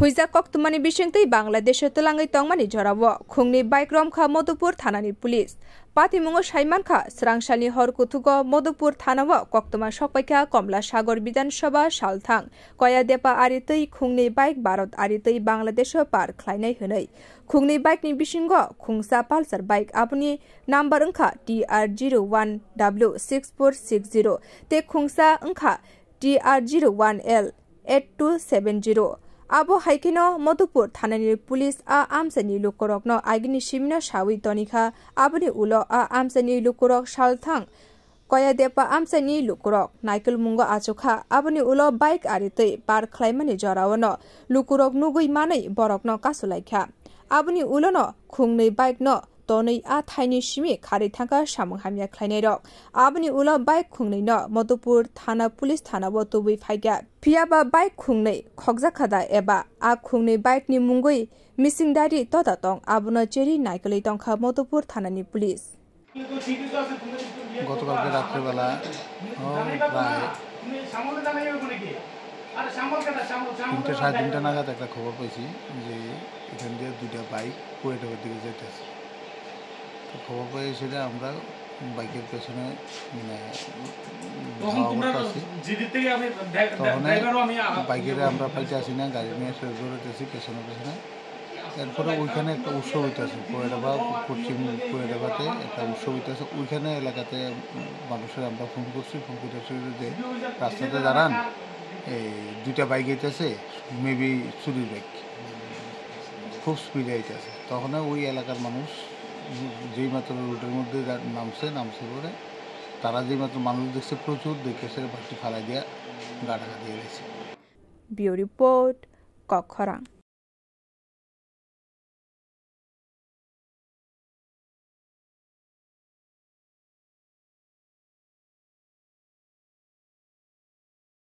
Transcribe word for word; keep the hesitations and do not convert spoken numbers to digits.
Puijak koktwmani bisingtwi Bangladesho twlangwi tongmani jorao khungni bike romkha Madhupur thanani police. Patimungo saimankha, swrangsalni hor kuthugo Madhupur thanao koktwma sokpaikha Komla Sagar Bidhan Sabha salthang Koyadepa aritwi khungni bike Bharat aritwi Bangladesho par khlainai hwnwi. Khungni bike ni bisingo khungsa Pulsar bike, aboni number wngkha T R zero one W six four six zero tei khungsa wngkha T R zero one L eight two seven zero. Abo hai kheno Madhupur thanani police a amchaini lukurokno agini simino sawi tonikha. Aboni ulo a amchaini lukurok salthang Koyadepa amchaini lukurok naikolmungo achukha. Aboni ulo bike aritwi par khlaimani joraono lukurok nugwi manwi borokno kasulaikha. Aboni ulono khungnwi bike no tonwi a thaini simi kharwi thangkha samung hamya khlainairok. Aboni ulo bike khungnwi no Madhupur thana police thanao tubui phaikha. Phiyaba bike khungnwi khokjakha da eba a khungnwi bike ni mungwi missing diary toda tong, abono cherwi naikolwi tongkha Madhupur thanani police. গতকালকে রাত্রেবেলা, ও, প্রায় তিনটে, সাড়ে তিনটা নাগাদ একটা খবর পাইছি যে এখান দিয়ে দুইটা বাইক কোয়েটাবার দিকে যাইতেছে। তো খবর পেয়ে সেটা আমরা বাইকের পেছনে, মানে, তখন ধাওয়া তোমরা করতে আসি। জিডি থেকে আমি ড্রাই-, তখন ড্রাইভারও আমি, আ, বাইকের আমরা পাইতে আসি না, গাড়ি নিয়ে সে দৌড়াইতেছি পেছনে পেছনে। এরপরে ওইখানে একটা উৎসব হইতেছে, কোয়েটাবা, পশ্চিম কোয়েটাবাতে একটা উৎসব হইতেছে। ওইখানে এলাকাতে মানুষের আমরা ফোন করছি, ফোন করতে শুরু যে রাস্তাতে দাঁড়ান, এই দুইটা বাইক আইতেছে, মেবি চুরির বাইক, খুব স্পিডে আইতেছে। তখন ওই এলাকার মানুষ যেই মাত্র রোডের মধ্যে যা-, নামছে, নামছে পরে তারা যেই মাত্র মানুষ দেখছে প্রচুর, দেখে সে বাইকটি ফালাই দিয়া গাড়াগাড়ি গেছে। Bureau Report, Kokkhorang.